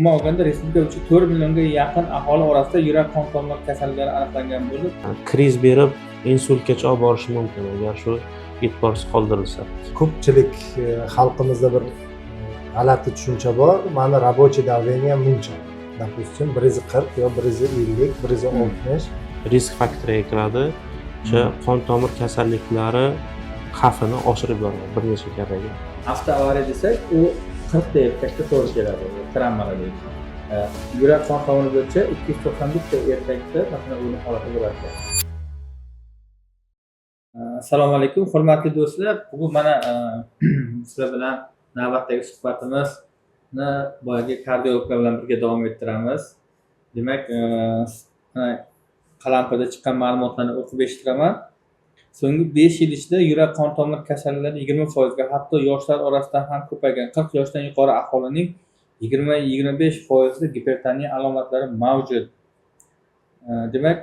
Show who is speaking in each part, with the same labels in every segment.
Speaker 1: Umuman olganda, respublika bo'yicha 4 millionga yaqin aholi orasida yurak qon tomir kasalliklari aniqlangan bo'lib,
Speaker 2: Kriz berib, insultgacha olib borishi mumkin, agar shu e'tiborsiz qoldirilsa.
Speaker 3: Ko'pchilik xalqimizda bir g'alati tushuncha bor: mani рабочий давление muncha, допустим, 140 yo 150, 160.
Speaker 2: Risk faktoriga kiradi, o'sha qon tomir kasalliklari xavfini oshirib boradi bir necha karraga.
Speaker 1: Avtoavariya desak, u 40 ta erkakka to'g'ri keladi, travmalar deydi. Yurak qon tomiri bo'yicha 291 ta erkakda, masalan, o'lim holati bo'lar ekan. Assalomu alaykum, hurmatli do'stlar. Bugun mana sizlar bilan navbatdagi suhbatimizni boyagi kardiologlar bilan birga davom ettiramiz. Demak, mana qalampirda chiqqan ma'lumotlarni o'qib eshittiraman. So'nggi 5 yil ichida yurak qon tomir kasalliklari 20%ga, hatto yoshlar orasida ham ko'paygan. 40 yoshdan yuqori aholining 20-25%ida gipertoniya alomatlari mavjud. Demak,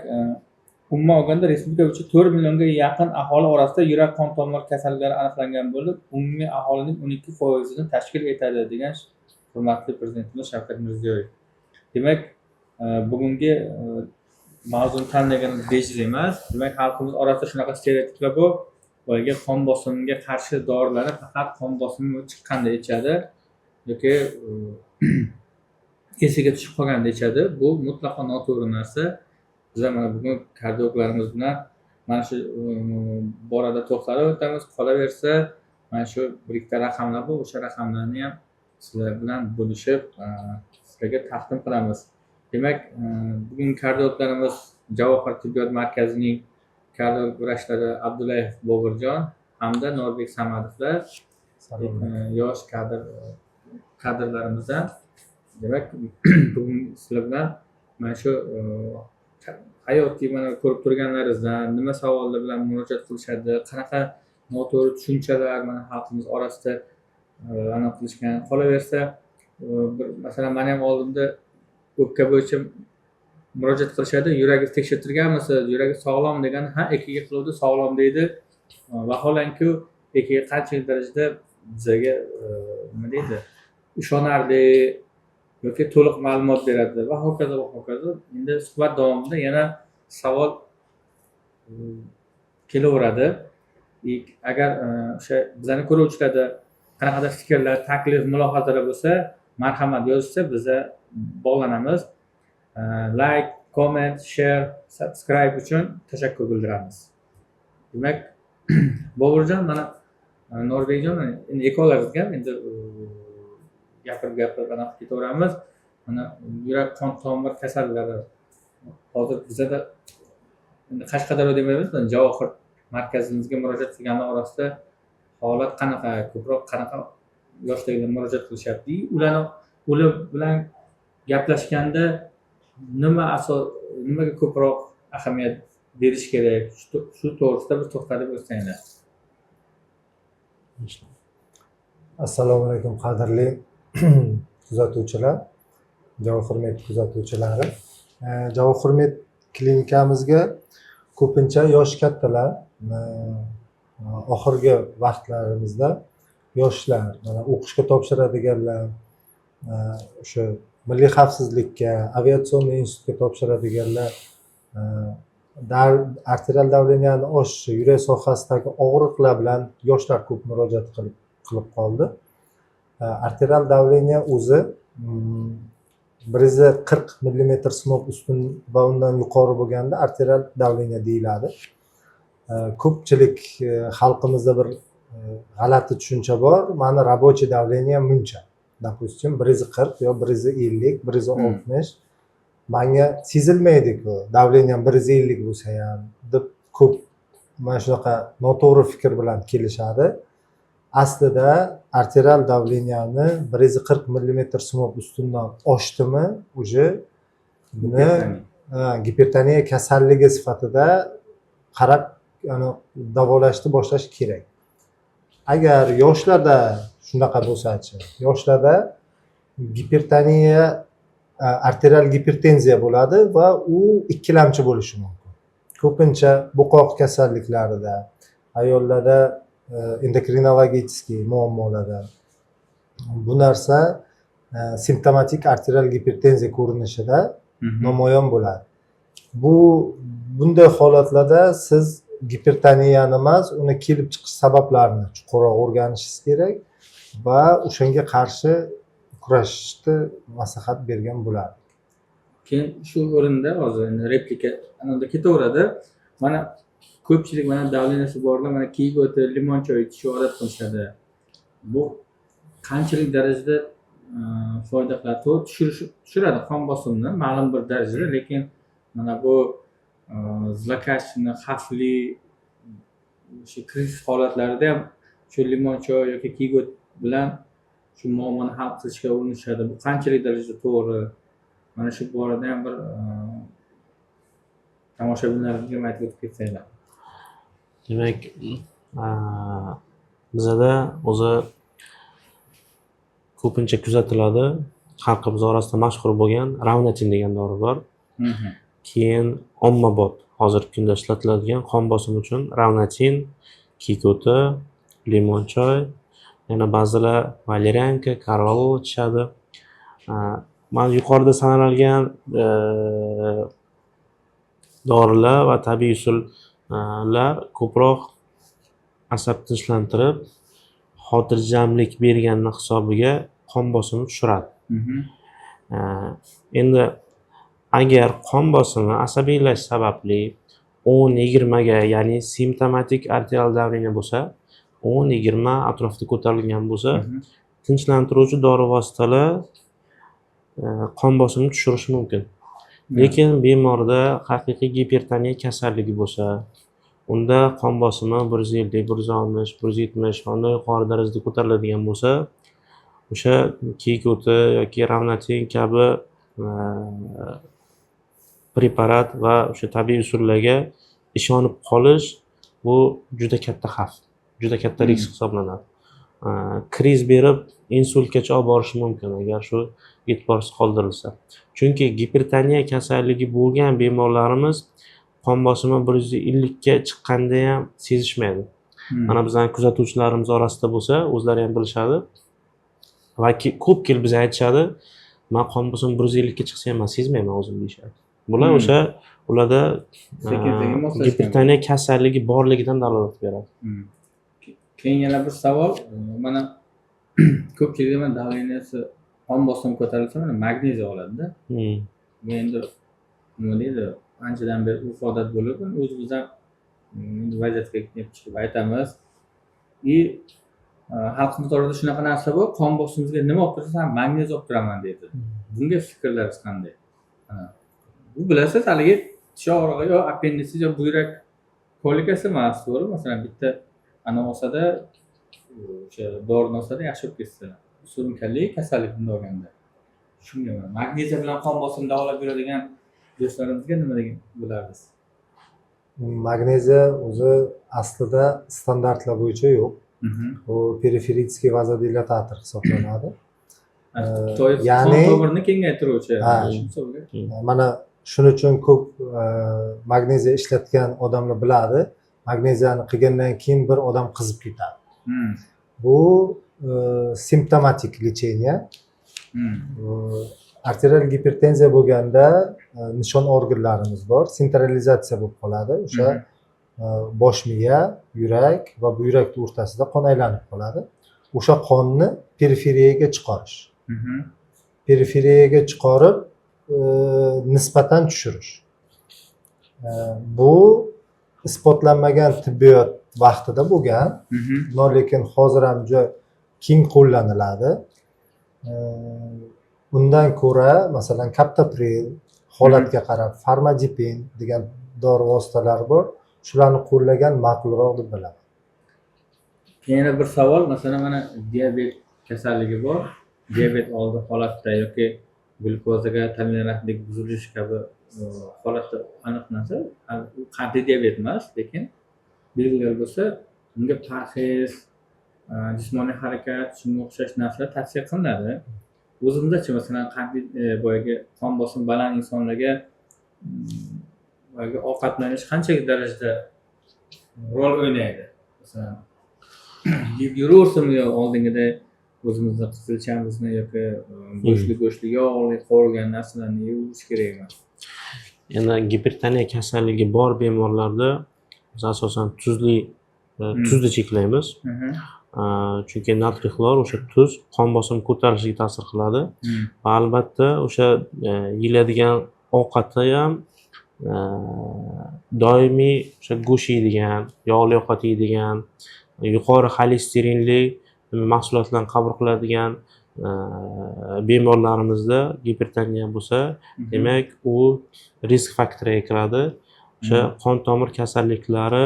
Speaker 1: umuman olganda, respublika bo'yicha 4 millionga yaqin aholi orasida yurak qon tomir kasalliklari aniqlangan bo'lib, umumiy aholining 12%ini tashkil etadi, degan hurmatli Prezidentimiz Shavkat Mirziyoyev. Demak, bugungi mavzuni tanlaganimiz bejiz emas. Demak, xalqimiz orasida shunaqa stereotiplar bor: boyagi qon bosimiga qarshi dorilarni faqat qon bosimi chiqqanda ichadi yoki esiga tushib qolganda ichadi. Bu mutlaqo noto'g'ri narsa. Bizlar mana bugun kardiologlarimiz bilan mana shu borada to'xtalib o'tamiz. Qolaversa, mana shu bir ikkita raqamlar bor, o'sha raqamlarni ham sizlar bilan bo'lishib, sizlarga taqdim qilamiz. Demak, bugun kardiologlarimiz Javohir tibbiyot markazining kardiolog vrachlari Abdullayev Boburjon hamda Norbek Samadovlar, yosh kadrlarimizdan. Demak, bugun sizlar bilan mana shu hayotiy, mana ko'rib turganlaringizdan, nima savollar bilan murojaat qilishadi, qanaqa noto'g'ri tushunchalar mana xalqimiz orasida anaqa qilishgan. Qolaversa, bir masalan, mani ham oldimda o'pka bo'yicha murojaat qilishadi: "Yuragingizni tekshirtirganmisiz, yuragi sog'lom" degani, "Ha, ЭКГ qiluvdi, sog'lom" deydi. Vaholanki ЭКГ qanchalik darajada bizaga nima deydi, ishonarli yoki to'liq ma'lumot beradi va hokazo va hokazo. Endi suhbat davomida yana savol kelaveradi. Agar o'sha bizani ko'ruvchilarda qanaqadir fikrlar, taklif, mulohazalar bo'lsa, marhamat, yozishsa, biza bog'lanamiz. Like, comment, share, subscribe uchun tashakkur bildiramiz. Demak, Boburjon, mana Norbekjon, endi ikkovlaringizga ham endi gapirib gapirib anaqa qilib ketaveramiz. Mana yurak qon tomir kasalliklari hozir bizada, endi Qashqadaryo demaymiz, mana Javohir markazimizga murojaat qilganlar orasida holat qanaqa? Ko'proq qanaqa yoshdagilar murojaat qilishyapti? Ular bilan gaplashganda nima asos, nimaga ko'proq ahamiyat berish kerak, shu to'g'risida bir to'xtalib o'tsanglar.
Speaker 3: Assalomu alaykum, qadrli kuzatuvchilar, Javohir Med kuzatuvchilari. Javohir Med klinikamizga ko'pincha yoshi kattalar, oxirgi vaqtlarimizda yoshlar, mana o'qishga topshiradiganlar, o'sha milliy xavfsizlikka, авиационный institutga topshiradiganlar, arterial давления ni oshishi, yurak sohasidagi og'riqlar bilan yoshlar ko'p murojaat qilib qoldi. Arterial давление o'zi 140 millimetr simob ustun va undan yuqori bo'lganda arterial давление deyiladi. Ko'pchilik xalqimizda bir g'alati tushuncha bor: mani рабочий давление muncha, допустим, 140 yo 150, 160, manga sezilmaydiku давление m 150 bo'lsa ham, deb ko'p mana shunaqa noto'g'ri fikr bilan kelishadi. Aslida arterial давления ni 140 millimetr simob ustundan oshdimi, уже buni gipertoniya kasalligi sifatida qarab, yani davolashni boshlash kerak. Agar yoshlarda shunaqa bo'lsachi? Yoshlarda gipertoniya arterial gipertenziya bo'ladi va u ikkilamchi bo'lishi mumkin. Ko'pincha bo'qoq kasalliklarida, ayollarda эндокринологический muammolarda bu narsa. Simptomatik arterial gipertenziya ko'rinishida namoyon bo'ladi. Bunday holatlarda siz gipertoniyani emas, uni kelib chiqish sabablarini chuqurroq o'rganishingiz kerak va o'shanga qarshi kurashishni maslahat bergan bo'lardik.
Speaker 1: Keyin shu o'rinda hozir endi replika ananda ketaveradi. Mana ko'pchilik mana давления si borlar mana kiyik o'ti, limon choy ichishni odat qilishadi. Bu qanchalik darajada foyda qiladi? To'g'ri, tushiradi qon bosimini ma'lum bir darajada, lekin mana bu злокачественный, xavfli o'sha krizis holatlarida ham shu limon choy yoki kiyik o't bilan shu muammoni hal qilishga urinishadi. Bu qanchalik darajada to'g'ri? Mana shu borada ham bir tomoshabinlarimizga ham aytib o'tib ketsanglar.
Speaker 2: Demak, bizada o'zi ko'pincha kuzatiladi, xalqimiz orasida mashhur bo'lgan Ravnatin degan dori bor. Keyin ommabop hozirgi kunda ishlatiladigan qon bosimi uchun Ravnatin, kiyik o'ti, limon choy, yana ba'zilar валерьянка, korvalol ichishadi. Mana yuqorida sanalgan dorilar va tabiiy usullar ko'proq asab tinchlantirib, xotirjamlik berganini hisobiga qon bosimini tushiradi. Endi agar qon bosimi asabiylashish sababli 10-20 ga, ya'ni simptomatik arterial давление bo'lsa, 10-20 atrofida ko'tarilgan bo'lsa, tinchlantiruvchi dori vositalar qon bosimini tushirishi mumkin. Lekin bemorda haqiqiy gipertoniya kasalligi bo'lsa, unda qon bosimi 150, 160, 170 va undan yuqori darajada ko'tariladigan bo'lsa, o'sha kiyik o'ti yoki Ravnatin kabi preparat va o'sha tabiiy usullarga ishonib qolish, bu juda katta xavf, juda katta risk hisoblanadi. Kriz berib, insultgacha olib borishi mumkin agar shu e'tiborsiz qoldirilsa. Chunki gipertoniya kasalligi bo'lgan bemorlarimiz qon bosimi 150 ga chiqqanda ham sezishmaydi. Mana bizani kuzatuvchilarimiz orasida bo'lsa, o'zlari ham bilishadi va ko'p kelib bizga aytishadi: "Man qon bosimim 150 ga chiqsa ham, man sezmayman o'zim", deyishadi. Bular o'sha ularda
Speaker 1: Sekin sekin moslashgan.
Speaker 2: gipertoniya kasalligi borligidan dalolat beradi.
Speaker 1: Keyin yana bir savol. Mana ko'pchilik mana давления si, qon bosimi ko'tarilsa, mana magneziy oladida. Bu endi nima deydi, anchadan beri urf odat bo'lib, o'zimiz ham endi vaziyatga kelib chiqib aytamiz. И xalqimiz orasida shunaqa narsa bor, qon bosimimizga nima olib tursa ham magneziy olib turaman deydi. Bunga fikrlaringiz qanday? Ha. Bu bilasiz, haligi tish og'rig'i yo appenditsit yo buyrak колика si emas, to'g'ri? Masalan, bitta anavi olsada, o'sha dorini olsada yaxshi bo'lib ketsa, surunkali kasallik bunday olganda. Shunga mana magneziya bilan qon bosimini davolab yuradigan do'stlarimizga nima degan bo'lardingiz?
Speaker 3: Magneziya o'zi aslida standartlar bo'yicha yo'q. U периферический вазодилататор hisoblanadi.
Speaker 1: То есть qon tomirini kengaytiruvchi.
Speaker 3: Ha.
Speaker 1: Shu hisobga.
Speaker 3: Mana shuning uchun ko'p magneziya ishlatgan odamlar biladi, magneziyani qilgandan keyin bir odam qizib ketadi. Bu simptomatik лечение. Arterial gipertenziya bo'lganda nishon organlarimiz bor, sentralizatsiya bo'lib qoladi. O'sha bosh miya, yurak va buyrakni o'rtasida qon aylanib qoladi. O'sha qonni periferiyaga chiqarish, periferiyaga chiqarib, nisbatan tushirish. Bu isbotlanmagan tibbiyot vaqtida bo'lgan, но lekin hozir ham juda keng qo'llaniladi. Undan ko'ra, masalan, kaptopril, holatga qarab farmadipin degan dori vositalari bor, shularni qo'llagan ma'qulroq deb bilaman.
Speaker 1: Keyin yana bir savol, masalan, mana diabet kasalligi bor, diabet oldi holatda yoki glyukozaga tolerantlik buzilish kabi holatda aniq narsa, u qandli diabet emas, lekin belgilar bo'lsa, unga parhez, jismoniy harakat, shunga o'xshash narsalar tavsiya qilinadi. O'zimizdachi, masalan, qandli, boyagi qon bosimi baland insonlarga boyagi ovqatlanish qanchalik darajada rol o'ynaydi? Masalan, yeb yuraversinmi yo oldingidek O'zimizni qizilchamizni yoki go'shtli, yog'li qovurilgan narsalarni yeyaverish kerak emas.
Speaker 2: Endi gipertoniya kasalligi bor bemorlarda biz asosan tuzli tuzni cheklaymiz. Chunki natriy xlor, o'sha tuz qon bosimi ko'tarilishiga ta'sir qiladi va albatta o'sha yeyiladigan ovqatda ham doimiy o'sha go'sht yeydigan, yog'li ovqat yeydigan, yuqori xolesterinli mahsulotlarni qabul qiladigan bemorlarimizda gipertoniya bo'lsa, demak, u risk faktoriga kiradi, o'sha qon tomir kasalliklari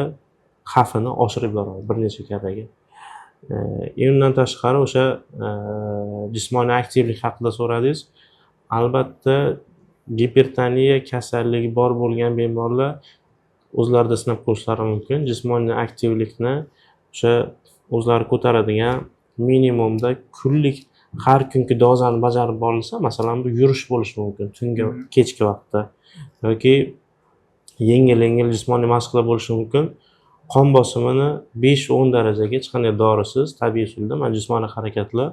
Speaker 2: xavfini oshirib boradi bir necha karraga. Undan tashqari o'sha jismoniy aktivlik haqida so'radingiz. Albatta, gipertoniya kasalligi bor bo'lgan bemorlar o'zlarida sinab ko'rishlari mumkin jismoniy aktivlikni. O'sha o'zlari ko'taradigan minimumda kunlik, har kungi dozani bajarib borilsa, masalan, bu yurish bo'lishi mumkin tungi, kechki vaqtda yoki yengil yengil jismoniy mashqlar bo'lishi mumkin. Qon bosimini 5-10 darajaga hech qanday dorisiz, tabiiy usulda mana jismoniy harakatlar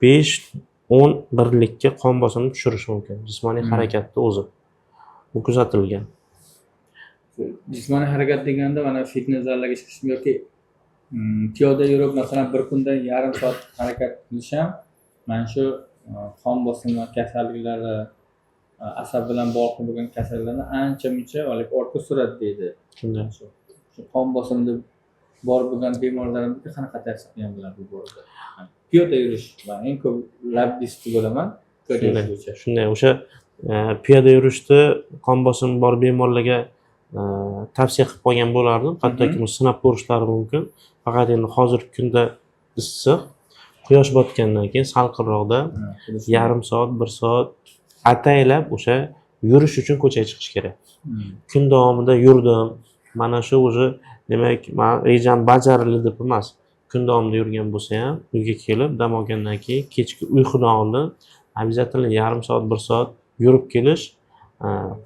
Speaker 2: 5-10 birlikka qon bosimini tushirishi mumkin, jismoniy harakatni o'zi. Bu kuzatilgan.
Speaker 1: Jismoniy harakat deganda mana fitness zallarga chiqish yoki piyoda yurib, masalan, bir kunda yarim soat harakat qilish ham mana shu qon bosimi kasalliklari, asab bilan bog'liq bo'lgan kasalliklarni ancha muncha haligi ortga suradi deydi.
Speaker 2: Shunday.
Speaker 1: Shu qon bosimida bor bo'lgan bemorlarimizga qanaqa tavsiya qilgan bo'ladi bu borada? Piyoda yurish, man eng ko'p lobbist bo'laman piyoda yurish bo'yicha.
Speaker 2: Shunday, o'sha piyoda yurishni qon bosimi bor bemorlarga tavsiya qilib qo'ygan bo'lardim, hattoki buni sinab ko'rishlari mumkin. Faqat endi hozirgi kunda issiq, quyosh botgandan keyin salqinroqda
Speaker 1: Ha, xuddi shunday.
Speaker 2: yarim soat, bir soat ataylab o'sha yurish uchun ko'chaga chiqish kerak. Kun davomida yurdim, mana shu уже, demak, man rejam bajarildi deb emas. Kun davomida yurgan bo'lsa ham, uyga kelib dam olgandan keyin, kechki uyqudan oldin обязательно yarim soat, bir soat yurib kelish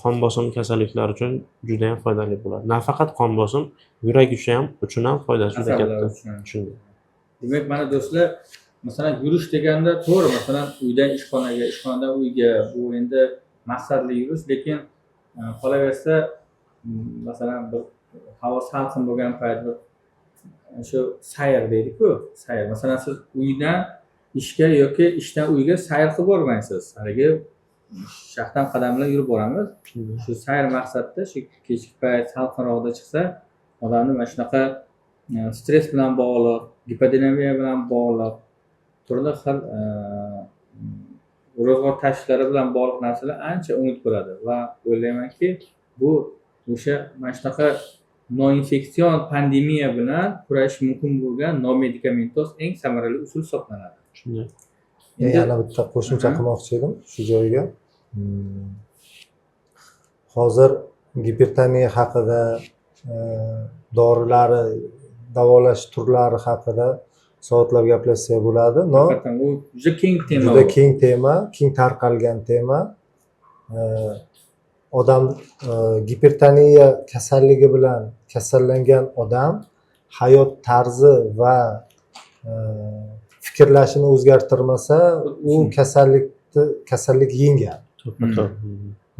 Speaker 2: qon bosim kasalliklari uchun juda yam foydali bo'ladi. Nafaqat qon bosim, yurak uchun ham foydasi juda
Speaker 1: Asablar
Speaker 2: katta.
Speaker 1: uchun.
Speaker 2: Shunday.
Speaker 1: Demak, mana do'stlar, masalan, yurish deganda, to'g'ri, masalan, uydan ishxonaga, ishxonadan uyga, bu endi maqsadli yurish, lekin qolaversa, masalan, bir havo salqin bo'lgan payt bir shu sayr deydiku, sayr. Masalan, siz uydan ishga yoki ishdan uyga sayr qilib bormaysiz, haligi shaxtam qadam bilan yurib boramiz.
Speaker 2: Shunday.
Speaker 1: Shu sayr maqsadida shu kechki payt salqinroqda chiqsa, odamni mana shunaqa stress bilan bog'liq, gipodinamiya bilan bog'liq, turli xil ro'zg'or tashvishlari bilan bog'liq narsalar ancha unut bo'ladi va o'ylaymanki, bu o'sha mana shunaqa noinfeksion pandemiya bilan kurashish mumkin bo'lgan nomedikamentoz eng samarali usul hisoblanadi.
Speaker 2: Shunday.
Speaker 3: Men yana bitta qo'shimcha qilmoqchi edim shu joyga. Hozir gipertoniya haqida, dorilari, davolash turlari haqida soatlab gaplashsak bo'ladi, но
Speaker 1: Haqiqatan u juda keng tema.
Speaker 3: Juda
Speaker 1: u.
Speaker 3: Keng tema, keng tarqalgan tema. Odam gipertoniya kasalligi bilan kasallangan odam hayot tarzi va fikrlashini o'zgartirmasa, u kasallik yengadi.
Speaker 2: To'ppa to'g'ri.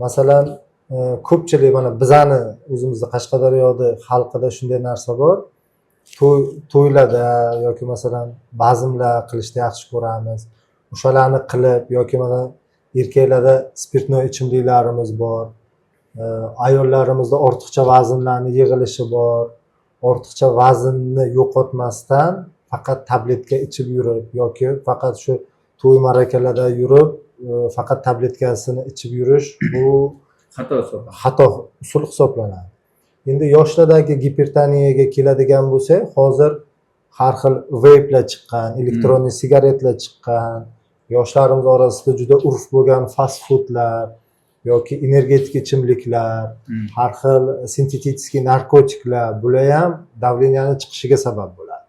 Speaker 3: Masalan, ko'pchilik, mana bizani o'zimizni Qashqadaryoda xalqida shunday narsa bor: to'ylarda yoki, masalan, bazmlar qilishni yaxshi ko'ramiz, o'shalarni qilib, yoki mana erkaklarda спиртной ichimliklarimiz bor, ayollarimizda ortiqcha vaznlarni yig'ilishi bor. Ortiqcha vaznni yo'qotmasdan faqat tabletka ichib yurib yoki faqat shu to'y ma'rakalarda yurib, faqat tabletkasini ichib yurish, bu
Speaker 1: xato hisoblanadi.
Speaker 3: Xato usul hisoblanadi. Endi yoshlardagi gipertoniyaga keladigan bo'lsak, hozir har xil veyplar chiqqan, электронный sigaretlar chiqqan, yoshlarimiz orasida juda urf bo'lgan fast foodlar yoki energetik ichimliklar, har xil sintetический narkotiklar, bular ham давления ni chiqishiga sabab bo'ladi.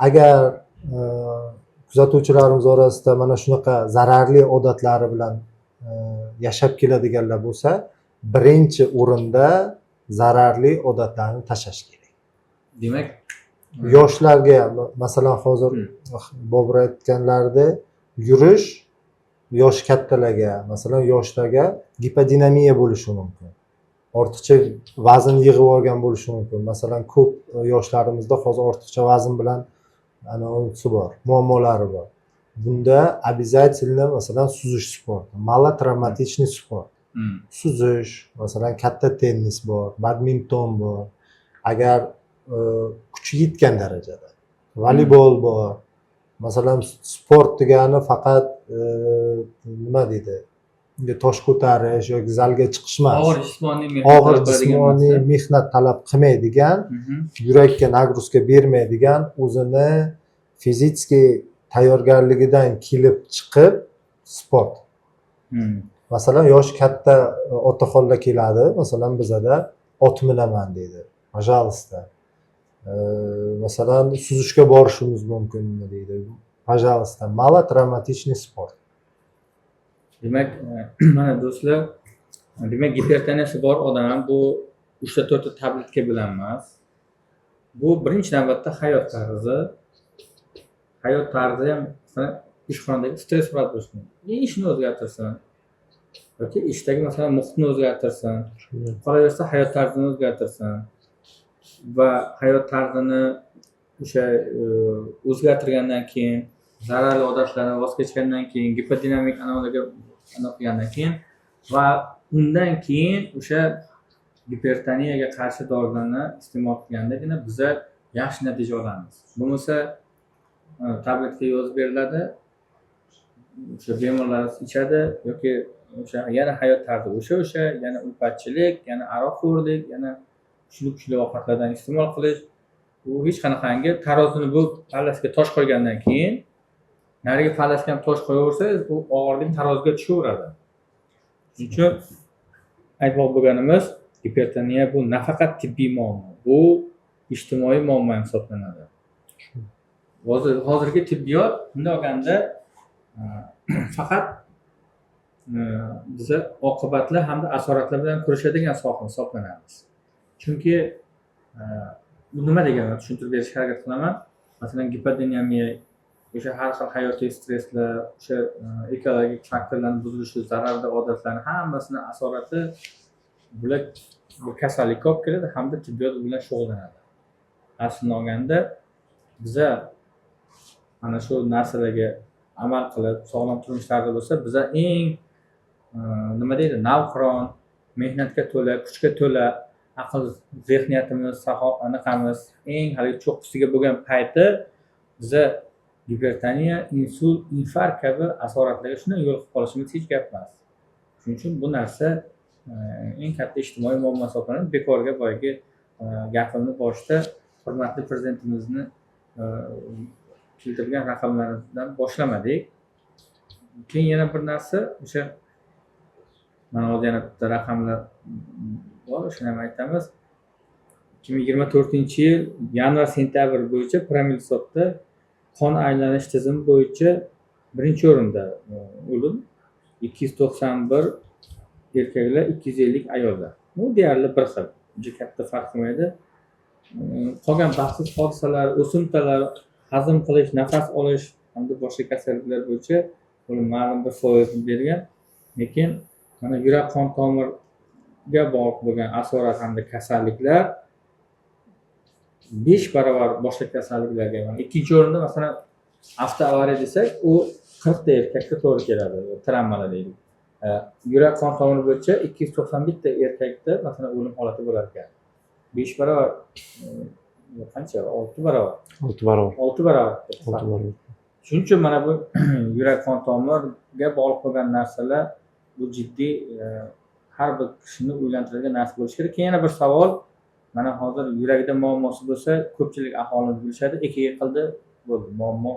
Speaker 3: Agar kuzatuvchilarimiz orasida mana shunaqa zararli odatlari bilan yashab keladiganlar bo'lsa, birinchi o'rinda zararli odatlarni tashlash kerak.
Speaker 1: Demak,
Speaker 3: Yoshlarga ham, masalan, hozir Bobur aytganlarida yurish yoshi kattalarga, masalan, yoshlarga gipodinamiya bo'lishi mumkin, ortiqcha vazn yig'ib olgan bo'lishi mumkin. Masalan, ko'p yoshlarimizda hozir ortiqcha vazn bilan anavisi bor, muammolari bor. Bunda обязательно, masalan, suzish sporti, малотравматичный sport, suzish, masalan, katta tennis bor, badminton bor, agar kuchi yetgan darajada voleybol bor. Masalan, sport degani faqat nima deydi, tosh ko'tarish yoki zalga chiqish emas.
Speaker 1: Og'ir jismoniy mehnat
Speaker 3: Og'ir
Speaker 1: talab qiladigan
Speaker 3: jismoniy
Speaker 1: narsa.
Speaker 3: mehnat talab qilmaydigan, yurakka нагрузка bermaydigan, o'zini физический tayyorgarligidan kelib chiqib sport. Masalan, yoshi katta otaxonlar keladi, masalan, bizada ot minaman deydi, пожалуйста. Masalan, suzishga borishimiz mumkinmi deydi, пожалуйста, малотравматичный sport.
Speaker 1: Demak, mana do'stlar, demak, gipertoniyasi bor odam bu uchta to'rtta tabletka bilan emas, bu birinchi navbatda hayot tarzi. Hayot tarzi ham, masalan, ishxonadagi stress holat bo'lishi mumkin, ishini o'zgartirsin yoki ishdagi, masalan, muhitni o'zgartirsin, qolaversa hayot tarzini o'zgartirsin va hayot tarzini o'sha o'zgartirgandan keyin, zararli odatlardan voz kechgandan keyin, gipodinamik anavilarga anaqa qilgandan keyin va undan keyin o'sha gipertoniyaga qarshi dorilarni iste'mol qilgandagina biza yaxshi natija olamiz. Bo'lmasa tabletka yozib beriladi, o'sha bemorlar ichadi yoki o'sha yana hayot tarzi o'sha yana ulfatchilik, yana aroqxo'rlik, yana kuchli kuchli ovqatlardan iste'mol qilish. U hech qanaqangi tarozini bu pallasiga tosh qo'ygandan keyin narigi pallasiga ham tosh qo'yaversangiz, u og'irlik taroziga tushaveradi. Shuning uchun aytmoq bo'lganimiz, gipertoniya bu nafaqat tibbiy muammo, bu ijtimoiy muammo ham hisoblanadi. Hozirgi tibbiyot bunday olganda faqat biza oqibatlar hamda asoratlar bilan kurashadigan soha hisoblanamiz. Chunki bu nima degani, tushuntirib berishga harakat qilaman. Masalan, gipodinamiya, o'sha har xil hayotiy stresslar, o'sha ekologik faktorlarni buzilishi, zararli odatlarni hammasini asorati, bular bu kasallikka olib keladi hamda tibbiyot u bilan shug'ullanadi. Aslini olganda biza mana shu narsalarga amal qilib, sog'lom turmush tarzi bo'lsa, biza eng nima deydi, navqiron, mehnatga to'la, kuchga to'la, aql zehniyatimiz saxo anaqamiz eng haligi cho'qqisiga bo'lgan payti biza gipertoniya, insult, infarkt kabi asoratlarga shunday yo'liqib qolishimiz hech gap emas. Shuning uchun bu narsa eng katta ijtimoiy muammo hisoblanadi. Bekorga boyagi gapimni boshida hurmatli prezidentimizni keltirgan raqamlardan boshlamadik. Keyin yana bir narsa, o'sha mana hozir yana bitta raqamlar bor, o'shani ham aytamiz. 2024-yil yanvar sentyabr bo'yicha promil hisobda qon aylanish tizimi bo'yicha birinchi o'rinda o'lim 291 erkaklar, 250 ayollar. Bu deyarli bir xil, uncha katta farq qilmaydi. Qolgan baxtsiz hodisalar, o'simtalar, hazm qilish, nafas olish hamda boshqa kasalliklar bo'yicha o'lim ma'lum bir foizni bergan, lekin mana yurak qon tomirga bog'liq bo'lgan asorat hamda kasalliklar 5 barobar boshqa kasalliklarga. Mana ikkinchi o'rinda, masalan, avtoavariya desak, u 40 ta erkakka to'g'ri keladi, travmalar deylik. Yurak qon tomiri bo'yicha 291 ta erkakda, masalan, o'lim holati bo'lar ekan, 5 barobar, qancha, 6 barobar.
Speaker 2: 6 barobar.
Speaker 1: 6 barobar.
Speaker 2: 6 barobar.
Speaker 1: Shuning uchun mana bu yurak qon tomirga bog'liq bo'lgan narsalar bu jiddiy, har bir kishini o'ylantiradigan narsa bo'lishi kerak. Keyin yana bir savol: mana hozir yuragida muammosi bo'lsa, ko'pchilik aholimiz bilishadi, EKG qildi, bo'ldi, muammo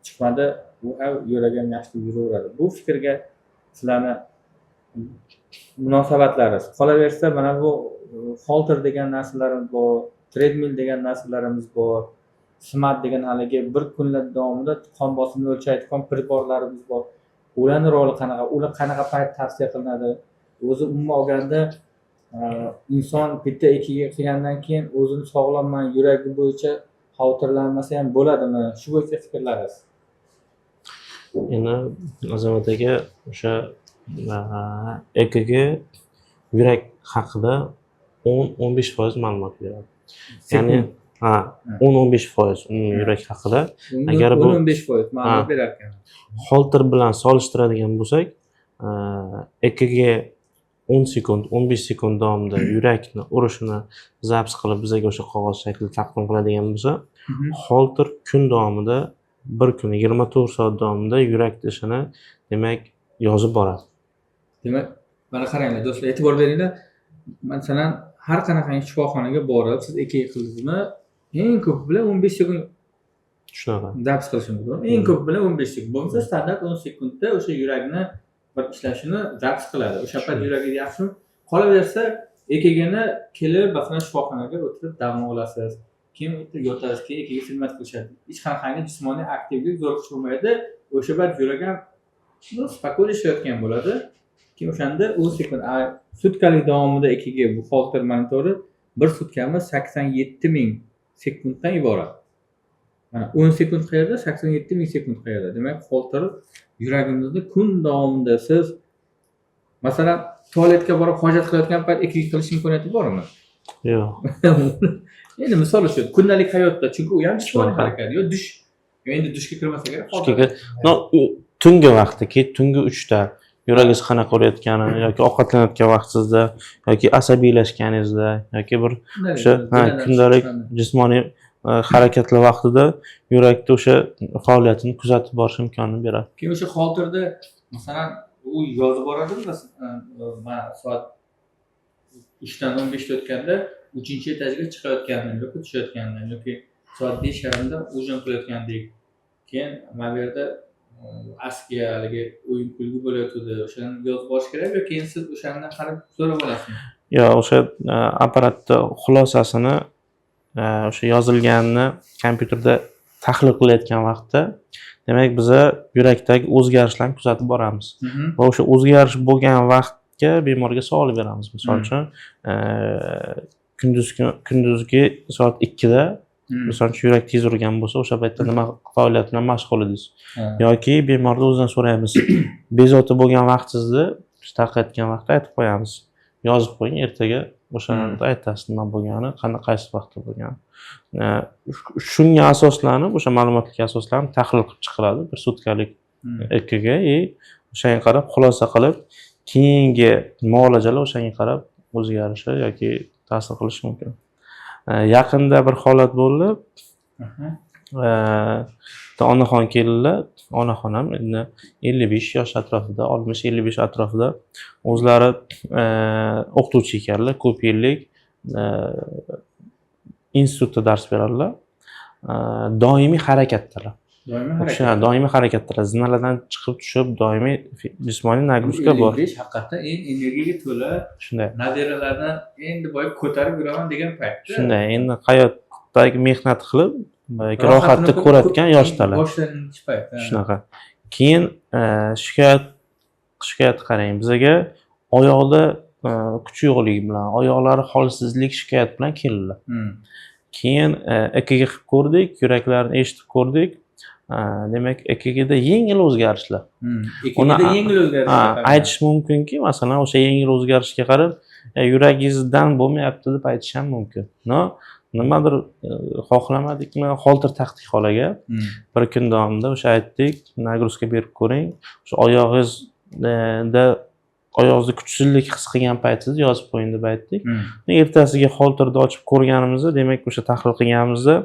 Speaker 1: chiqmadi, u ham yuragi ham yaxshi deb yuraveradi. Bu fikrga sizlarni munosabatlaringiz? Qolaversa, mana bu Holter degan narsalarimiz bor, treadmill degan narsalarimiz bor, smart degan haligi bir kunlar davomida qon bosimini o'lchaydigan priborlarimiz bor. Ularni roli qanaqa, ular qanaqa payt tavsiya qilinadi o'zi umuman olganda? Inson bitta EKG qilgandan keyin o'zini sog'lomman, yuragi bo'yicha xavotirlanmasa ham bo'ladimi? Shu bo'yicha fikrlaringiz.
Speaker 2: Endi, Azamat aka, o'sha EKG yurak haqida 10-15% ma'lumot beradi, ya'ni ha, 10-15% umumiy yurak haqida. Agar
Speaker 1: 10-15% ma'lumot berar ekan.
Speaker 2: Holter bilan solishtiradigan bo'lsak, EKG 10 sekund, 15 sekund davomida yurakni urishini запись qilib, bizaga o'sha qog'oz shaklida taqdim qiladigan bo'lsa, Holter kun davomida, bir kun 24 soat davomida yurak ishini, demak, yozib boradi.
Speaker 1: Demak, mana qaranglar, do'stlar, e'tibor beringlar. Masalan, har qanaqangi shifoxonaga borib, siz EKG qildingizmi, eng ko'pi bilan 15 sekund
Speaker 2: Shunaqa.
Speaker 1: запись qilishi mumkin. Eng ko'pi bilan 15 sekund. Bo'lmasa, standart 10 sekundda o'sha yurakni bir ishlashini запись qiladi. O'sha payt yuragi yaxshimi? Qolaversa, EKGni kelib, masalan, shifoxonaga o'tirib dam olasiz. Keyin o'tirib yotasiz, keyin EKG xizmat qilishadi. Hech qanaqangi jismoniy aktivlik, zo'riqish bo'lmaydi. O'sha payt yurak ham, ну, спокойно ishlayotgan bo'ladi. Keyin o'shanda 10 sekund, sutkalik davomida EKG, bu Holter monitori, bir sutkamiz 87 000 sekunddan iborat. Mana, 10 sekund qayerda, 87 000 sekund qayerda? Demak, Holter yuragimizni kun davomida, siz masalan tualetga borib hojat qilayotgan payt EKG qilish imkoniyati bormi?
Speaker 2: Yo'q.
Speaker 1: Endi misol uchun, kundalik hayotda, chunki u ham jismoniy
Speaker 2: Shunaqa.
Speaker 1: harakat yo dush, yo endi dushga kirmasa kerak.
Speaker 2: Dushga, но, tungi vaqtda, tungi 3da yuragingiz qanaqa urayotgani yoki ovqatlanayotgan vaqtingizda yoki asabiylashganingizda yoki bir o'sha, ha, kundalik jismoniy harakatlar vaqtida yurakda o'sha faoliyatini kuzatib borish imkonini beradi.
Speaker 1: Keyin o'sha Holterda, masalan, u yozib boradimi? Masalan, man soat 3dan 15ta o'tganda uchinchi etajga chiqayotgandim yoki tushayotgandim yoki soat 5:30da ужин qilayotgandik, keyin mana bu yerda askiya, haligi o'yin kulgi bo'layotgandi, o'shani yozib borish kerak yo keyin siz o'shandan qarab so'rab olasizmi?
Speaker 2: Yo, o'sha apparatni xulosasini, o'sha yozilganini kompyuterda tahlil qilayotgan vaqtda, demak, biza yurakdagi o'zgarishlarni kuzatib boramiz va o'sha o'zgarish bo'lgan vaqtga bemorga savol beramiz. Misol uchun, kunduzgi soat 2da, misol uchun, yurak tez urgan bo'lsa, o'sha paytda nima faoliyat bilan mashg'ul edingiz? Yoki bemorni o'zidan so'raymiz, bezovta bo'lgan vaqtingizda tarqayotgan vaqtda aytib qo'yamiz, yozib qo'ying, ertaga o'shani aytasiz, nima bo'lgani, qanday, qaysi vaqtda bo'lgani. Shunga asoslanib, o'sha ma'lumotlarga asoslanib tahlil qilib chiqiladi bir sutkalik EKG и o'shanga qarab xulosa qilib, keyingi muolajalar o'shanga qarab o'zgarishi yoki ta'sir qilishi mumkin. Yaqinda bir holat bo'ldi. Bitta onaxon keldilar. Onaxon ham endi 55 yosh atrofida, 60, 55 atrofida. O'zlari o'qituvchi ekanlar, ko'p yillik institutda dars beradilar. Doimiy harakatdalar.
Speaker 1: Doimiy
Speaker 2: O'sha
Speaker 1: harakat.
Speaker 2: doimiy harakatdalar, zinalardan chiqib tushib, doimiy jismoniy нагрузка bor.
Speaker 1: 55 haqiqatdan eng energiyaga to'la,
Speaker 2: Shunday.
Speaker 1: nabiralarni endi boyib ko'tarib yuraman degan paytda.
Speaker 2: Shunday, endi hayotdagi mehnat qilib, boyagi rohatni ko'rayotgan yoshdalar.
Speaker 1: Boshlanish payt, ha.
Speaker 2: Shunaqa. Keyin shikoyat qarang, bizaga oyoqda kuchi yo'qligi bilan, oyoqlari holsizlik shikoyat bilan keldilar. Keyin EKG qilib ko'rdik, yuraklarini eshitib ko'rdik. Demak, EKGda yengil o'zgarishlar.
Speaker 1: EKGda yengil o'zgarishlar.
Speaker 2: Ha, aytish mumkinki, masalan, o'sha yengil o'zgarishga qarab, yuragingizdan bo'lmayapti deb aytish ham mumkin. Но, nimadir xohlamadikmi, Holter taqdik xolaga. Bir kun davomida o'sha aytdik, нагрузка berib ko'ring. O'sha oyog'ingizda, oyog'ingizda kuchsizlik his qilgan paytingizda yozib qo'ying deb aytdik. Ertasiga Holterni ochib ko'rganimizda, demak, o'sha tahlil qilganimizda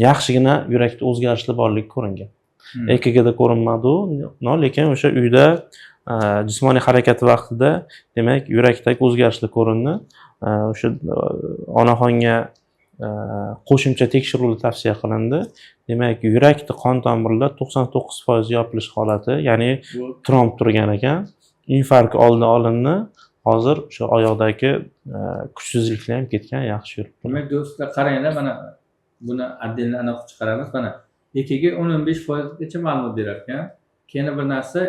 Speaker 2: yaxshigina yurakda o'zgarishlar borligi ko'ringan. EKGda ko'rinmadi u, но, lekin o'sha uyda jismoniy harakat vaqtida, demak, yurakdagi o'zgarishlar ko'rindi. O'sha onaxonga qo'shimcha tekshiruvlar tavsiya qilindi. Demak, yurakda qon tomirlar 99% yopilish holati, ya'ni tromb turgan ekan. Infarkt oldi olindi. Hozir o'sha oyoqdagi kuchsizliklar ham ketgan, yaxshi yuribdi.
Speaker 1: Demak, do'stlar, qaranglar, mana buni отдельно aniq qilib chiqaramiz. Mana, EKG 10-15 foizgacha ma'lumot berar ekan. Keyin bir narsa,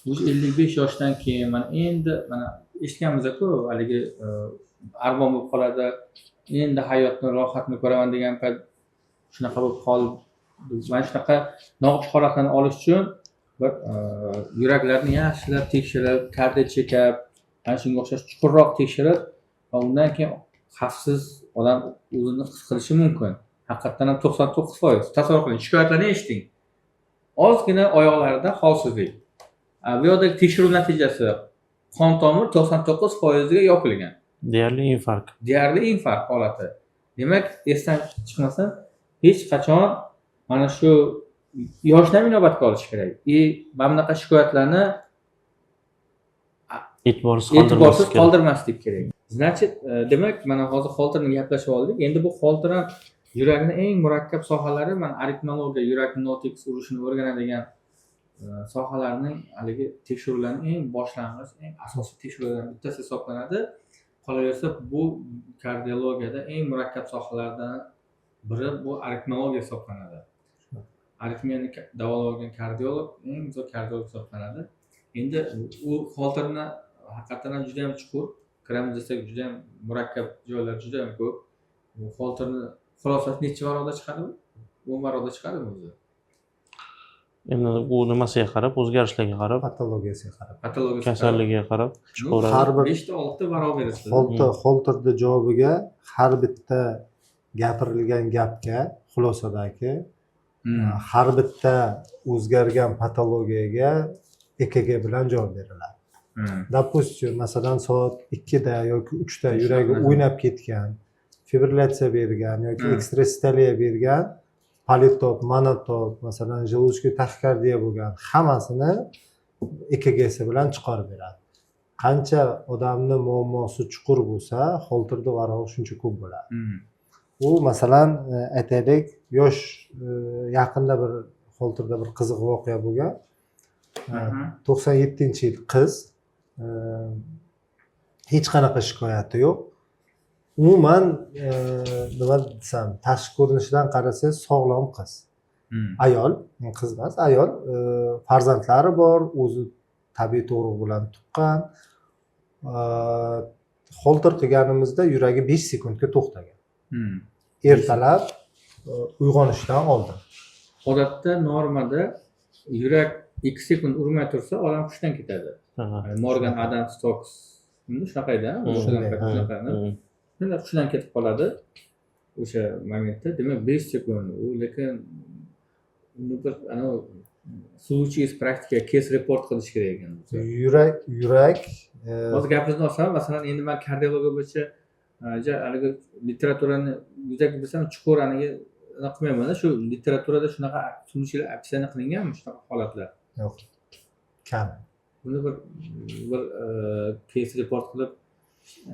Speaker 1: bu 55 yoshdan keyin mana endi mana Eshitganmiz-ku, haligi armon bo'lib qoladi, endi hayotni rohatini ko'raman degan payt shunaqa bo'lib qoldi. Mana shunaqa noxush holatlarni olish uchun bir yuraklarni yaxshilab tekshirib, cardio check-up, mana shunga o'xshash chuqurroq tekshirib va undan keyin xavfsiz odam o'zini his qilishi mumkin. Haqiqatdan ham 99%. Tasavvur qiling, shikoyatlarni eshiting. Ozgina oyoqlarida holsizlik. Bu yoqdagi tekshiruv natijasi qon tomir 99%ga yopilgan.
Speaker 2: Deyarli infarkt.
Speaker 1: Deyarli infarkt holati. Demak, esdan chiqmasin, hech qachon mana shu yoshni ham inobatga olish kerak. И mana bunaqa shikoyatlarni
Speaker 2: e'tiborsiz
Speaker 1: e'tiborsiz
Speaker 2: qoldirmaslik kerak.
Speaker 1: qoldirmaslik kerak. Значит, demak, mana hozir Holterni gaplashib oldik. Endi bu Holter ham yurakni eng murakkab sohalari, mana aritmologiya, yurakni notekis urishini o'rganadigan sohalarning haligi tekshiruvlarning eng boshlang'ich, eng asosiy tekshiruvlardan bittasi hisoblanadi. Qolaversa, bu kardiologiyada eng murakkab sohalardan biri bu aritmologiya hisoblanadi. Aritmiyani davolayotgan kardiolog eng zo'r kardiolog hisoblanadi. Endi u Holterni haqiqatdan ham juda ham chuqur kiramiz desak, juda ham murakkab joylar juda ham ko'p. Bu Holterni xulosasi necha varaqda chiqadi bu? 10 varaqda chiqadimi o'zi?
Speaker 2: Endi u nimasiga qarab, o'zgarishlarga qarab,
Speaker 3: Patologiyasiga qarab.
Speaker 1: Patologiyasiga qarab.
Speaker 2: Kasalligiga qarab chiqaveradi.
Speaker 3: Har bir
Speaker 1: 5 ta, 6 ta varaq berasiz.
Speaker 3: Holterni javobiga, har bitta gapirilgan gapga, xulosadagi har bitta o'zgargan patologiyaga EKG bilan javob beriladi. Допустим, masalan, soat 2da yoki 3da yuragi o'ynab ketgan, fibrillyatsiya bergan yoki ekstrasistoliya bergan, политоп, монотоп, masalan, желудочковый taxikardiya bo'lgan, hammasini EKGsi bilan chiqarib beradi. Qancha odamni muammosi chuqur bo'lsa, Holterda varog'i shuncha ko'p bo'ladi. U masalan, aytaylik, yosh, yaqinda bir Holterda bir qiziq voqea bo'lgan. 97-yil qiz, hech qanaqa shikoyati yo'q umuman, nima desam, tashqi ko'rinishidan qarasangiz sog'lom qiz, ayol, qiz emas, ayol, farzandlari bor, o'zi tabiiy tug'ruq bilan tuqqan. Holter qilganimizda yuragi 5 sekundga to'xtagan ertalab, uyg'onishdan oldin.
Speaker 1: Odatda normada yurak 2 sekund urmay tursa, odam hushdan ketadi. Morgan, Adams, Stokes shunaqa edi,
Speaker 3: Shunday,
Speaker 1: shunaqa. Shunday hushidan ketib qoladi o'sha momentda. Demak, 5 sekund u, lekin uni bir anavi случай из практика, case report qilish kerak ekan.
Speaker 3: Yurak
Speaker 1: Hozir gapingizni olsam, masalan, endi man kardiologiya bo'yicha haligi literaturani yuzaki bilsam, chuqur haligi anaqa qilmayman. Shu literaturada shunaqa случай lar описание qilinganmi, shunaqa holatlar?
Speaker 3: Yo'q, kam.
Speaker 1: Buni bir case report qilib,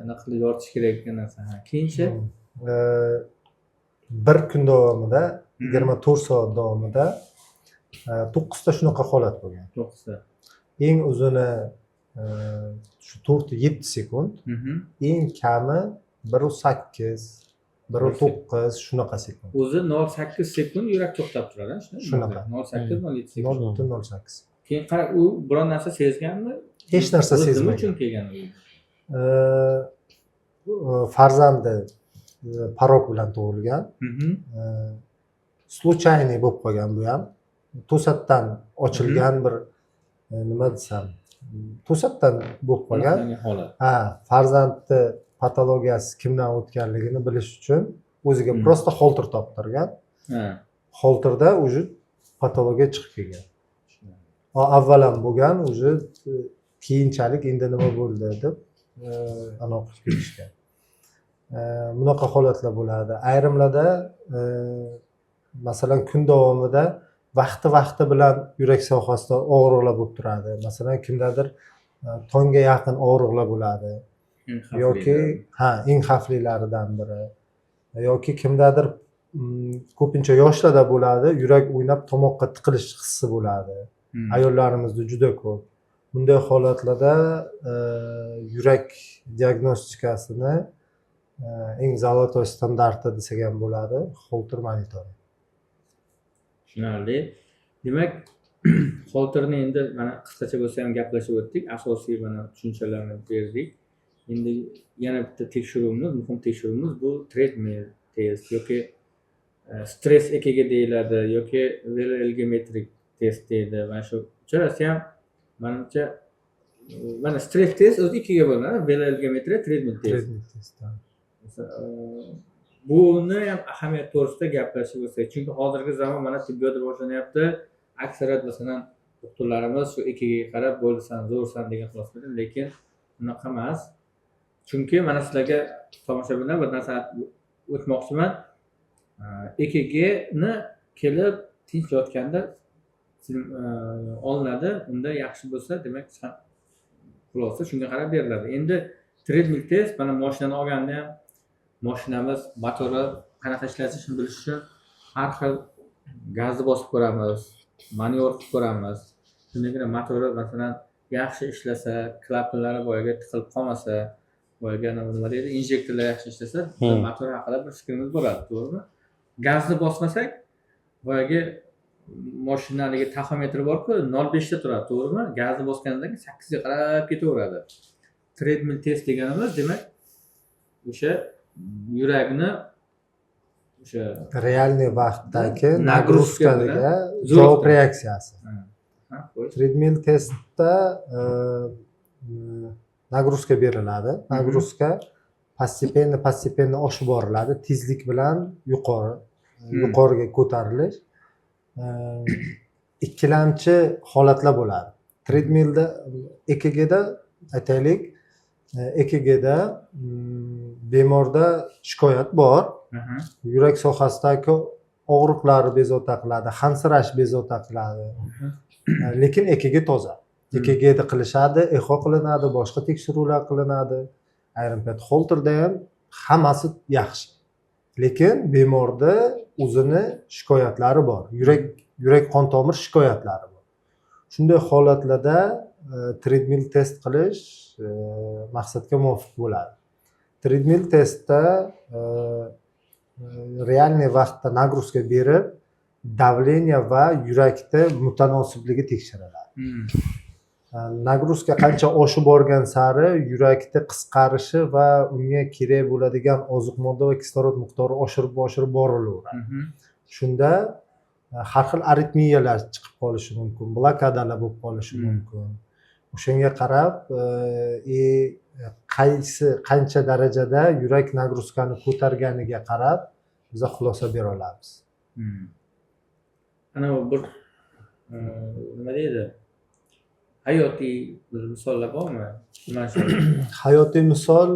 Speaker 1: anaqa qilib yoritish kerak ekan narsa. Ha, keyinchi?
Speaker 3: Bir kun davomida, 24 soat davomida to'qqizta shunaqa holat bo'lgan.
Speaker 1: To'qqizta.
Speaker 3: Eng uzuni shu 4,7 sekund, eng kami 1,8, 1,9, shunaqa sekund.
Speaker 1: O'zi 0,8 sekund yurak to'xtab turadi, shunday?
Speaker 3: Shunaqa.
Speaker 1: 0,8, 0,7
Speaker 3: nol
Speaker 1: sekund.
Speaker 3: butun nol sakkiz.
Speaker 1: Keyin qara, u biron narsa sezganmi?
Speaker 3: Hech narsa
Speaker 1: O'zi nima
Speaker 3: sezmagan.
Speaker 1: uchun kelgan u?
Speaker 3: Farzandi порок bilan tug'ilgan. Случайный bo'lib qolgan bu ham, to'satdan ochilgan bir, nima desam, to'satdan bo'lib qolgan.
Speaker 1: Aniqlangan holat.
Speaker 3: Ha, farzandni patologiyasi kimdan o'tganligini bilish uchun o'ziga просто Holter toptirgan. Holterda уже patologiya chiqib kelgan. Avval ham bo'lgan, уже keyinchalik endi nima bo'ldi deb anaqa qilib kelishgan. Bunaqa holatlar bo'ladi ayrimlarda. Masalan, kun davomida vaqti vaqti bilan yurak sohasida og'riqlar bo'lib turadi. Masalan, kimdadir tongga yaqin og'riqlar bo'ladi
Speaker 1: Eng xavfli.
Speaker 3: Yoki, ha, eng xavflilaridan biri, yoki kimdadir ko'pincha yoshlarda bo'ladi, yurak o'ynab tomoqqa tiqilish hissi bo'ladi. Ayollarimizda juda ko'p bunday holatlarda yurak diagnostikasini eng золотой standarti desak ham bo'ladi, Holter monitori.
Speaker 1: Tushunarli. Demak, Holterni endi mana qisqacha bo'lsa ham gaplashib o'tdik, asosiy mana tushunchalarni berdik. Endi yana bitta tekshiruvimiz, muhim tekshiruvimiz bu treadmill test yoki stress EKG deyiladi yoki veloergometrik test deydi. Mana shu uchalasi ham manimcha, mana stress test o'zi ikkiga bo'linadi: veloergometriya, treadmill test.
Speaker 3: Treadmill test, ha.
Speaker 1: Buni ham ahamiyati to'g'risida gaplashib o'tsak, chunki hozirgi zamon mana tibbiyot rivojlanyapti, aksariyat, masalan, doktorlarimiz shu EKGga qarab bo'ldi, san zo'rsan degan xulosa beradi, lekin unaqa emas. Chunki mana sizlarga, tomoshabinlar, bir narsa aytib o'tmoqchiman. EKGni kelib tinch yotganda olinadi, unda yaxshi bo'lsa, demak, xulosa shunga qarab beriladi. Endi treadmill test, mana moshinani olganda ham moshinamiz motori qanaqa ishlashini bilish uchun har xil gazni bosib ko'ramiz, manyovr qilib ko'ramiz. Shundagina motori, masalan, yaxshi ishlasa, klapanlari boyagi tiqilib qolmasa, boyagi anavi nima deydi, injektorlar yaxshi ishlasa, motor haqida bir fikrimiz bo'ladi, to'g'rimi? Gazni bosmasak, boyagi moshinaniki taxometri borku, 0,5da turadi, to'g'rimi? Gazni bosgandan keyin 8ga qarab ketaveradi. Treadmill test deganimiz, demak, o'sha yurakni o'sha
Speaker 3: Реальный vaqtdagi
Speaker 1: Нагрузка
Speaker 3: нагрузка ga
Speaker 1: zo'riqdi.
Speaker 3: javob reaksiyasi.
Speaker 1: Ha, xo'sh.
Speaker 3: Treadmill testda нагрузка beriladi. Нагрузка постепенно постепенно oshib boriladi, tezlik bilan yuqori yuqoriga ko'tarilish. Ikkilamchi holatlar bo'ladi. Treadmillda EKGda, aytaylik, EKGda bemorda shikoyat bor, yurak sohasidagi og'riqlari bezovta qiladi, hansirash bezovta qiladi, lekin EKG toza. EKGda qilishadi, exo qilinadi, boshqa tekshiruvlar qilinadi, ayrim payt Holterda ham hammasi yaxshi, lekin bemorda o'zini shikoyatlari bor, yurak qon tomir shikoyatlari bor. Shunday holatlarda treadmill test qilish maqsadga muvofiq bo'ladi. Treadmill testda реальный vaqtda нагрузка berib, давление va yurakda mutanosibligi tekshiriladi. Нагрузка qancha oshib borgan sari yurakda qisqarishi va unga kerak bo'ladigan oziq modda va kislorod miqdori oshirib oshirib borilaveradi. Shunda har xil aritmiyalar chiqib qolishi mumkin, blokadalar bo'lib qolishi mumkin. O'shanga qarab и qaysi qancha darajada yurak нагрузка ni ko'targaniga qarab biza xulosa bera olamiz.
Speaker 1: Anavi bir nima deydi, hayotiy bir misollar bormi mana shu?
Speaker 3: Hayotiy misol,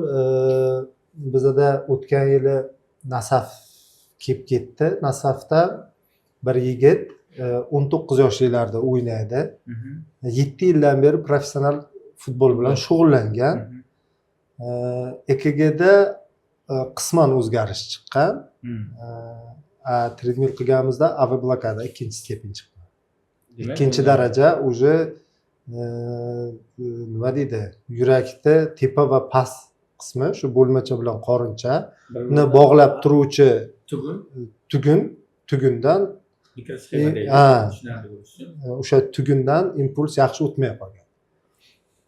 Speaker 3: bizada o'tgan yili Nasaf kelib ketdi. Nasafda bir yigit 19 yoshliklarda o'ynaydi, 7 yildan beri professional futbol bilan shug'ullangan. EKGda qisman o'zgarish chiqqan, a treadmill qilganimizda AV blokada ikkinchi степень chiqqan.
Speaker 1: Demak,
Speaker 3: Ikkinchi daraja уже nima deydi, yurakda tepa va past qismi, shu bo'lmacha bilan qorinchani
Speaker 1: bir-biridan
Speaker 3: bog'lab turuvchi
Speaker 1: tugun.
Speaker 3: Tugundan
Speaker 1: Mikrosxema deydi,
Speaker 3: ha.
Speaker 1: tushunarli bo'lishi uchun.
Speaker 3: O'sha tugundan impuls yaxshi o'tmay qolgan.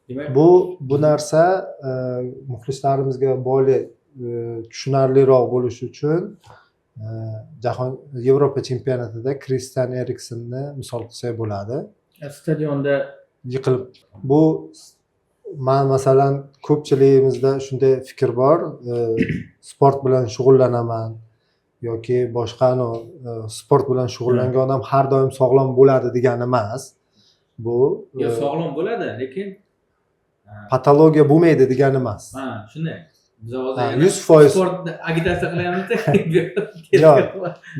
Speaker 1: Demak,
Speaker 3: Bu narsa muxlislarimizga boyli tushunarliroq bo'lishi uchun jahon, Yevropa chempionatida Kristian Eriksenni misol qilsak bo'ladi.
Speaker 1: Stadionda
Speaker 3: Yiqilib. Bu man, masalan, ko'pchiligimizda shunday fikr bor, sport bilan shug'ullanaman yoki boshqa anavi, sport bilan shug'ullangan odam har doim sog'lom bo'ladi degani emas bu.
Speaker 1: Yo, sog'lom bo'ladi, lekin
Speaker 3: Patologiya bo'lmaydi degani emas.
Speaker 1: Ha, shunday, biz hozir
Speaker 3: Ha,
Speaker 1: yana
Speaker 3: 100%.
Speaker 1: Sport agitatsiya qilyapmizda.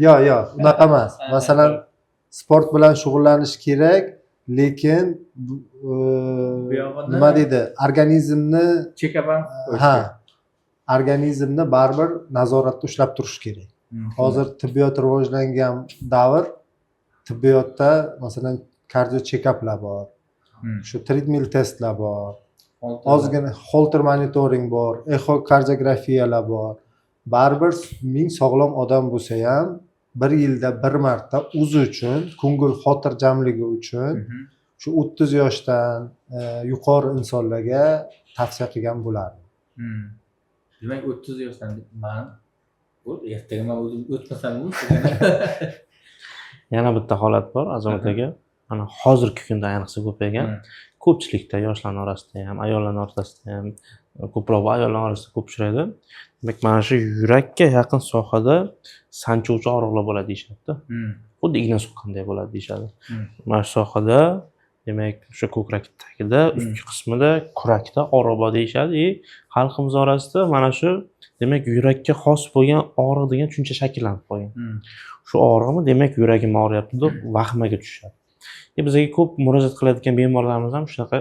Speaker 3: Yo'q, unaqa emas. Masalan, sport bilan shug'ullanish kerak, lekin
Speaker 1: Bu yog'ini
Speaker 3: nima deydi, organizmni
Speaker 1: Chekap ham qo'yish
Speaker 3: ha,
Speaker 1: kerak.
Speaker 3: Organizmni baribir nazoratda ushlab turish kerak. Hozir tibbiyot rivojlangan davr, tibbiyotda, masalan, kardio chekaplar bor, shu treadmill testlar bor,
Speaker 1: Holter.
Speaker 3: Ozgina Holter monitoring bor, exokardiografiyalar bor. Baribir ming sog'lom odam bo'lsa ham Bir yilda bir marta o'zi uchun, ko'ngil xotirjamligi uchun shu 30 yoshdan yuqori insonlarga tavsiya qilgan bo'lardim.
Speaker 1: Demak, 30 yoshdan man bu ertaga man o'zim o'tmasam.
Speaker 2: Yana bitta holat bor, Azamat aka, mana hozirgi kunda ayniqsa ko'paygan. Ko'pchilikda, yoshlarni orasida ham, ayollarni o'rtasida ham, ko'proq bu ayollar orasida ko'p uchraydi. Demak, mana shu yurakka yaqin sohada sanchuvchi og'riqlar bo'ladi deyishadida, xuddi igna suqqanday bo'ladi deyishadi. Mana shu sohada, demak, o'sha ko'krak tagida, ustki qismida, kurakda og'riq bor deyishadi. И xalqimiz orasida mana shu, demak, yurakka xos bo'lgan og'riq degan tushuncha shakllanib qolgan. Shu og'riqmi, demak, yuragim og'riyapti deb vahmaga tushishadi. E, bizga ko'p murojaat qiladigan bemorlarimiz ham shunaqa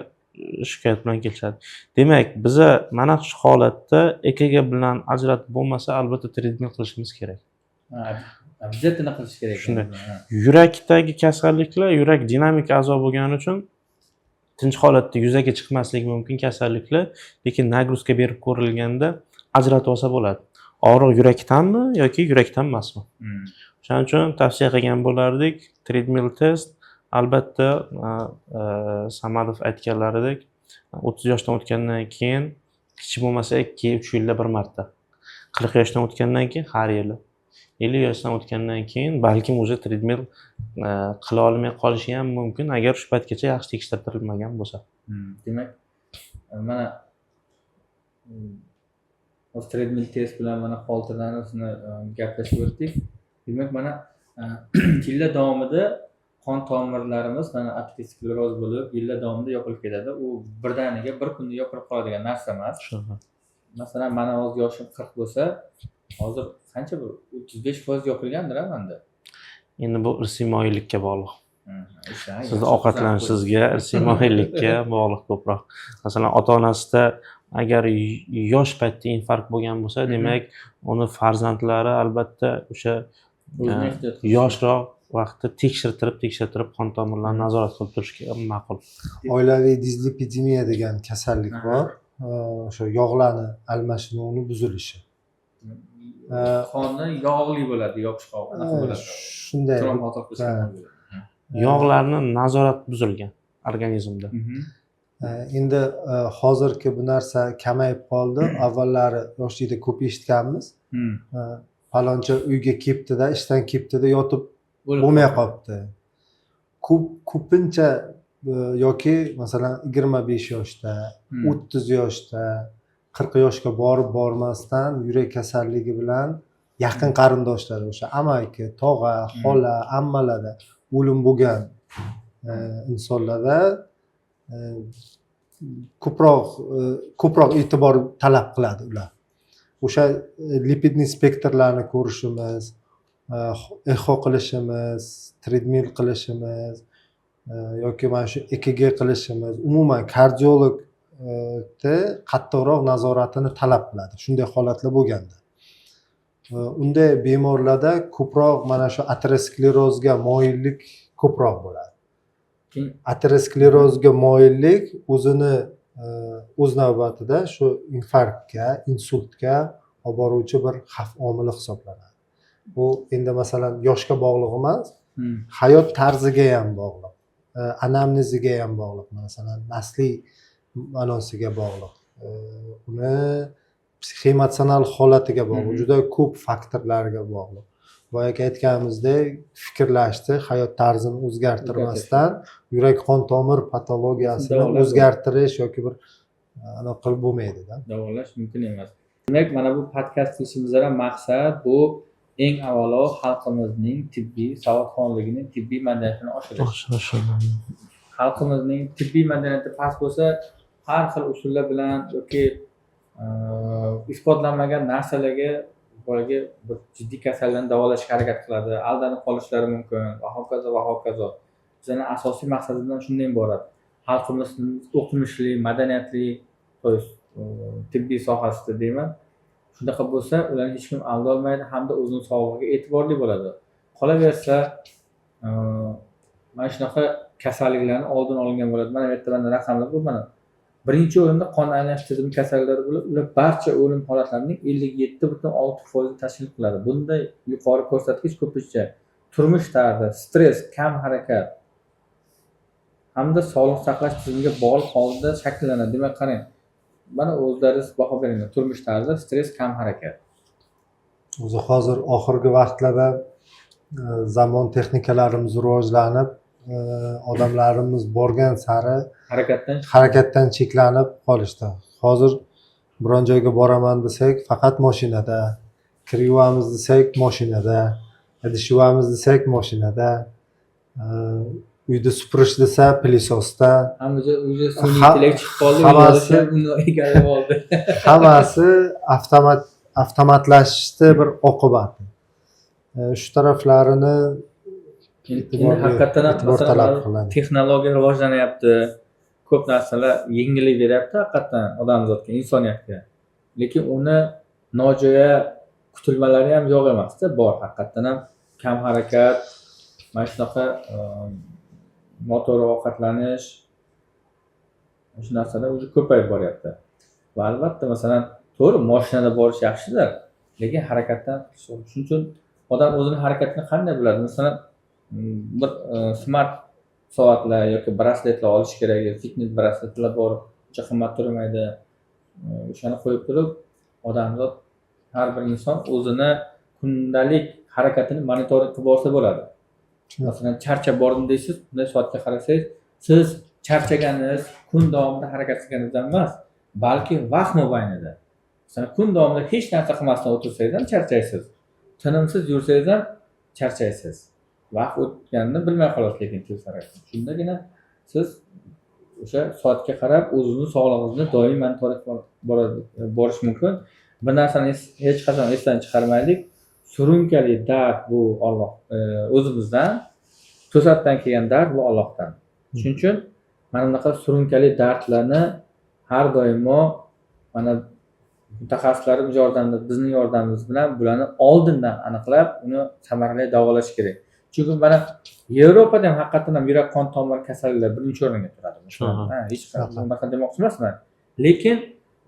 Speaker 2: shikoyat bilan kelishadi. Demak, biza mana shu holatda ЭКГ bilan ajratib bo'lmasa, albatta treadmill qilishimiz kerak.
Speaker 1: Обязательно qilish kerak.
Speaker 2: Shunday. Yurakdagi kasalliklar, yurak dinamik a'zo bo'lgani uchun tinch holatda yuzaga chiqmasligi mumkin kasalliklar, lekin нагрузка berib ko'rilganda ajratib olsa bo'ladi, og'riq yurakdanmi yoki yurakdan emasmi. Shuning uchun tavsiya qilgan bo'lardik treadmill test albatta. Samadov aytganlaridek, 30 yoshdan o'tgandan keyin hech bo'lmasa 2-3 yilda bir marta, 40 yoshdan o'tgandan keyin har yili, 50 yoshdan o'tgandan keyin balkim уже treadmill qila olmay qolishi ham mumkin, agar shu paytgacha yaxshi tekshirtirilmagan bo'lsa.
Speaker 1: Demak, mana hozir treadmill test bilan mana Holterlarni gaplashib o'tdik. Demak, mana yillar davomida qon tomirlarimiz mana ateroskleroz bo'lib, yillar davomida yopilib ketadi. U birdaniga bir kunda yopilib qoladigan narsa emas.
Speaker 2: Shunaqa.
Speaker 1: Masalan, mani hozir yoshim 40 bo'lsa, hozir qancha, bir 35% yopilgandir a manda.
Speaker 2: Endi bu irsiy moyillikka bog'liq.
Speaker 1: O'sha,
Speaker 2: Sizni
Speaker 1: yaxshi.
Speaker 2: ovqatlanishingizga, irsiy moyillikka bog'liq ko'proq. Masalan, ota onasida agar yosh paytda infarkt bo'lgan bo'lsa, demak, uni farzandlari albatta o'sha
Speaker 1: O'zini ehtiyot qilish.
Speaker 2: yoshroq vaqtda tekshirtirib, qon tomirlarini nazorat qilib turishga ma'qul.
Speaker 3: Oilaviy dislipidemiya degan kasallik bor. O'sha yog'larni almashinuvini buzilishi.
Speaker 1: Qonni yog'li bo'ladi, yopishqoq anaqa bo'ladi.
Speaker 3: Shunday.
Speaker 1: Tromb topilishi bo'ladi.
Speaker 2: Yog'larni nazorat buzilgan organizmda.
Speaker 3: Endi hozirgi bu narsa kamayib qoldi. Avvallari yoshlikda ko'p eshitganmiz. Faloncha uyga kelibdida, ishdan kelibdida, yotib
Speaker 1: Bo'lib
Speaker 3: bo'lmay qolibdi. Ko'p, ko'pincha yoki masalan 25 yoshda, 30 yoshda, 40 yoshga borib bormasdan yurak kasalligi bilan yaqin qarindoshlar, o'sha amaki, tog'a, xola, ammalarda o'lim bo'lgan insonlarda ko'proq e'tibor talab qiladi ular. O'sha липидный spektrlarni ko'rishimiz, eho qilishimiz, treadmill qilishimiz yoki mana shu ЭКГ qilishimiz, umuman kardiologni qattiqroq nazoratini talab qiladi shunday holatlar bo'lganda. Unday bemorlarda ko'proq mana shu aterosklerozga moyillik ko'proq bo'ladi.
Speaker 1: Keyin
Speaker 3: Aterosklerozga moyillik o'zini o'z navbatida shu infarktga, insultga olib boruvchi bir xavf omili hisoblanadi. Bu endi masalan yoshga bog'liq emas, hayot tarziga ham bog'liq, anamneziga ham bog'liq, masalan nasliy anonsiga bog'liq, uni psixoemotsional holatiga bog'liq, juda ko'p faktorlarga bog'liq. Boyagi aytganimizdek, fikrlashni, hayot tarzini o'zgartirmasdan yurak qon tomir patologiyasini
Speaker 1: Davolash
Speaker 3: o'zgartirish yoki bir anaqa qilib bo'lmaydida.
Speaker 1: Davolash mumkin emas. Demak, mana bu podkast qilishimizdan ham maqsad bu eng avvalo xalqimizning tibbiy savodxonligini, tibbiy madaniyatini oshirish. Xalqimizning tibbiy madaniyati past bo'lsa, har xil usullar bilan yoki isbotlanmagan narsalarga boyagi bir jiddiy kasallarni davolashga harakat qiladi, aldanib qolishlari mumkin va hokazo va hokazo. Bizani asosiy maqsadimiz shundan iborat: xalqimiz o'qimishli, madaniyatli, то есть tibbiy sohasida deyman, shunaqa bo'lsa, ularni hech kim aldolmaydi hamda o'zini sog'lig'iga e'tiborli bo'ladi. Qolaversa, mana shunaqa kasalliklarni oldini olingan bo'ladi. Mana bu yerda mana raqamlar bu, mana Birinchi o'rinda qon aylanish tizimi kasalliklari bo'lib, ular barcha o'lim holatlarining 57,6%ni tashkil qiladi. Bunday yuqori ko'rsatkich ko'pincha turmush tarzi, stress, kam harakat hamda sog'liqni saqlash tizimiga bog'liq holda shakllanadi. Demak, qarang, mana o'zlaringiz baho beringlar: turmush tarzi, stress, kam harakat.
Speaker 3: O'zi hozir oxirgi vaqtlarda zamon texnikalarimiz rivojlanib, odamlarimiz borgan sari
Speaker 1: harakatdan
Speaker 3: harakatdan cheklanib qolishdi. Hozir biron joyga boraman desak, faqat moshinada, kir yuvamiz desak, moshinada, idish yuvamiz desak, moshinada, uyda supurish desa, пылесос da.
Speaker 1: Hamma joy уже sun'iy intellekt chiqib qoldi, uni egallab oldi.
Speaker 3: Hammasi avtomatlashishni bir oqibati. Shu taraflarini
Speaker 1: Endi haqiqatdan ham
Speaker 3: e'tibor
Speaker 1: masalan,
Speaker 3: talab qiladi.
Speaker 1: Texnologiya rivojlanyapti, ko'p narsalar yengillik beryapti haqiqatdan odamzodga, insoniyatga, lekin uni nojo'ya kutilmalari ham yo'q emasda, bor. Haqiqatdan ham kam harakat, mana shunaqa noto'g'ri ovqatlanish, shu narsalar уже ko'payib boryapti. Va albatta, masalan, to'g'ri, moshinada borish yaxshidir, lekin harakatdan. Shuning uchun odam o'zini harakatini qanday biladi? Masalan, bir smart soatlar yoki brasletlar olish kerak, fitness brasletlar bor, uncha qimmat turmaydi. O'shani qo'yib turib, odamzod, har bir inson o'zini kundalik harakatini monitoring qilib borsa bo'ladi. Masalan, charchab bordim deysiz, bunday soatga qarasangiz, siz charchaganingiz kun davomida harakat qilganingizdan emas, balki vaqt mobaynida. Masalan, kun davomida hech narsa qilmasdan o'tirsangiz ham charchaysiz, tinimsiz yursangiz ham charchaysiz, vaqt o'tganini bilmay qolasiz. Lekin tez harakat, shundagina siz o'sha soatga qarab o'zizni sog'lig'ingizni doimiy monitoring qilib borish mumkin. Bir narsani hech qachon esdan chiqarmaylik: surunkali dard bu Olloh o'zimizdan, to'satdan kelgan dard bu Ollohdan. Shuning uchun mana bunaqa surunkali dardlarni har doimo mana mutaxassislarimiz yordamida, bizning yordamimiz bilan bularni oldindan aniqlab, uni samarali davolash kerak. Chunki mana Yevropada ham haqiqatdan ham yurak qon tomir kasalliklari birinchi o'ringa turadi.
Speaker 2: Shunaqa.
Speaker 1: Ha, hech bunaqa demoqchi emasman, lekin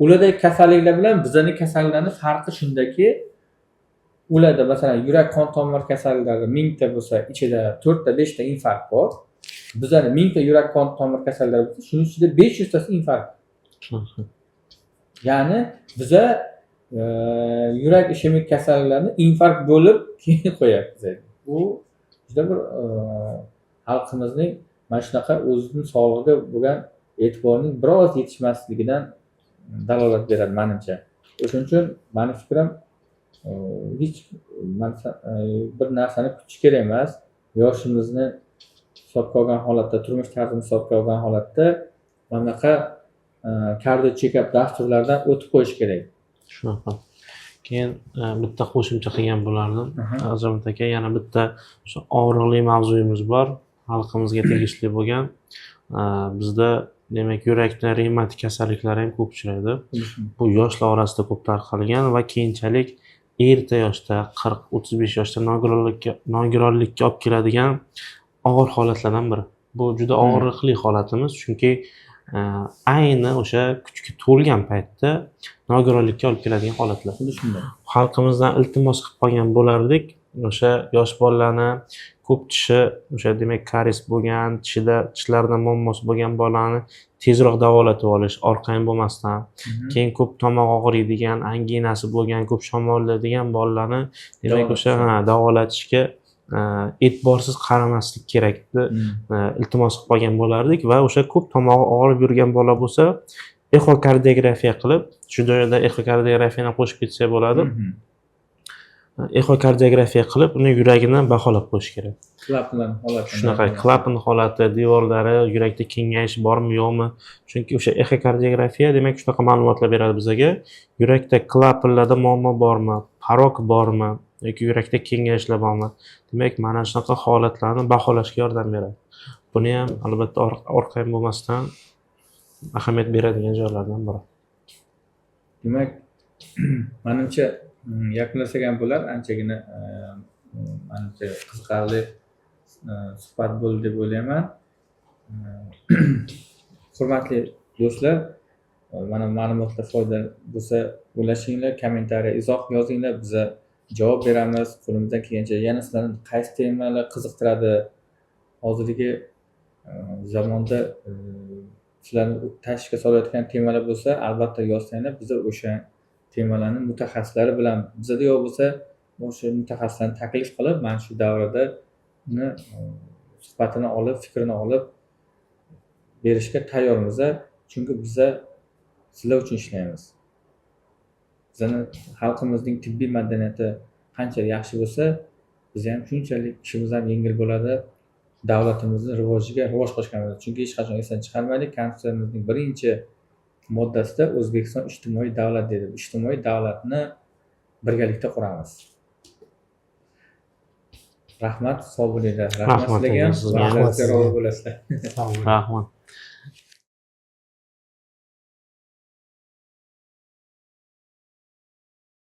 Speaker 1: ulardagi kasalliklar bilan bizani kasalliklarni farqi shundaki, ularda, masalan, yurak qon tomir kasalliklari 1000 ta bo'lsa, ichida to'rtta, beshta infarkt bor. Bizani 1000 ta yurak qon tomir kasalliklari bo'lsa, shuni ichida 500 tasi infarkt.
Speaker 2: Shunaqa.
Speaker 1: Ya'ni biza yurak ishemik kasalliklarni infarkt bo'lib keyin qo'yapmiz. Bu juda bir xalqimizning mana shunaqa o'zini sog'lig'iga bo'lgan e'tiborining biroz yetishmasligidan dalolat beradi, manimcha. O'shaning uchun mani fikrim, hech bir narsani kutish kerak emas. Yoshimizni hisobga olgan holatda, turmush tarzini hisobga olgan holatda mana bunaqa cardio check-up dasturlaridan o'tib qo'yish kerak.
Speaker 2: Shunaqa. Keyin bitta qo'shimcha qilgan bo'lardim, Azamat aka. Yana bitta o'sha og'riqli mavzuyimiz bor, xalqimizga tegishli bo'lgan. Bizda, demak, yurakda revmatik kasalliklari ham ko'p uchraydi. Bu yoshlar orasida ko'p tarqalgan va keyinchalik erta yoshda, 40-35 yoshda nogironlikka olib keladigan og'ir holatlardan biri. Bu juda og'riqli holatimiz, chunki ayni o'sha kuchga to'lgan paytda nogironlikka olib keladigan holatlar.
Speaker 1: Xuddi shunday.
Speaker 2: Xalqimizdan iltimos qilib qolgan bo'lardik, o'sha yosh bolalarni ko'p tishi, o'sha, demak, karies bo'lgan, tishida, tishlarida muammosi bo'lgan bolani tezroq davolatib olish, orqayin bo'lmasdan. Keyin ko'p tomog'i og'riydigan, anginasi bo'lgan, ko'p shamollaydigan bolalarni, demak, o'sha, ha, davolatishga e'tiborsiz qaramaslik kerak deb iltimos qilib qolgan bo'lardik. Va o'sha ko'p tomog'i og'rib yurgan bola bo'lsa, exokardiografiya qilib, shu joyda exokardiografiyani qo'shib ketsak bo'ladi. Exokardiografiya qilib, uni yuragini baholab qo'yish kerak.
Speaker 1: Klapanlar holati.
Speaker 2: Shunaqa, klapan holati, devorlari, yurakda kengayish bormi, yo'qmi. Chunki o'sha exokardiografiya, demak, shunaqa ma'lumotlar beradi bizaga: yurakda klapanlarda muammo bormi, порок bormi yoki yurakda kengayishlar bormi. Demak, mana shunaqa holatlarni baholashga yordam beradi. Buni ham albatta orqayin bo'lmasdan ahamiyat beradigan joylardan biri.
Speaker 1: Demak, manimcha, yakunlasak ham bo'lar. Anchagina, manimcha, qiziqarli suhbat bo'ldi deb o'ylayman. Hurmatli do'stlar. Mana ma'lumotlar foyda bo'lsa, ulashinglar, kommentariya, izoh yozinglar, biza javob beramiz qo'limizdan kelgancha. Yana sizlarni qaysi temalar qiziqtiradi, hozirgi zamonda sizlarni tashvishga solayotgan temalar bo'lsa, albatta yozsanglar, biza o'sha temalarni mutaxassislari bilan, bizada yo'q bo'lsa, o'sha mutaxassislarni taklif qilib, mana shu davrada uni suhbatini olib, fikrini olib berishga tayyormiz. Chunki biza sizlar uchun ishlaymiz. Bizani xalqimizning tibbiy madaniyati qancha yaxshi bo'lsa, biza ham shunchalik ishimiz ham yengil bo'ladi, davlatimizni rivojiga rivoj qo'shgan bo'ladi. Chunki hech qachon esdan chiqarmaylik, konstitutsiyamizning birinchi moddasida "O'zbekiston ijtimoiy davlat" deydi. Ijtimoiy davlatni birgalikda quramiz. Rahmat, sog' bo'linglar. Rahmat
Speaker 2: Rahmat
Speaker 1: sizlarga ham.
Speaker 2: Sizga.
Speaker 3: Rahmat
Speaker 1: Vaqtingizga
Speaker 3: sizga.
Speaker 1: rozi bo'lasizlar.
Speaker 3: Sog' bo'ling.
Speaker 2: Rahmat.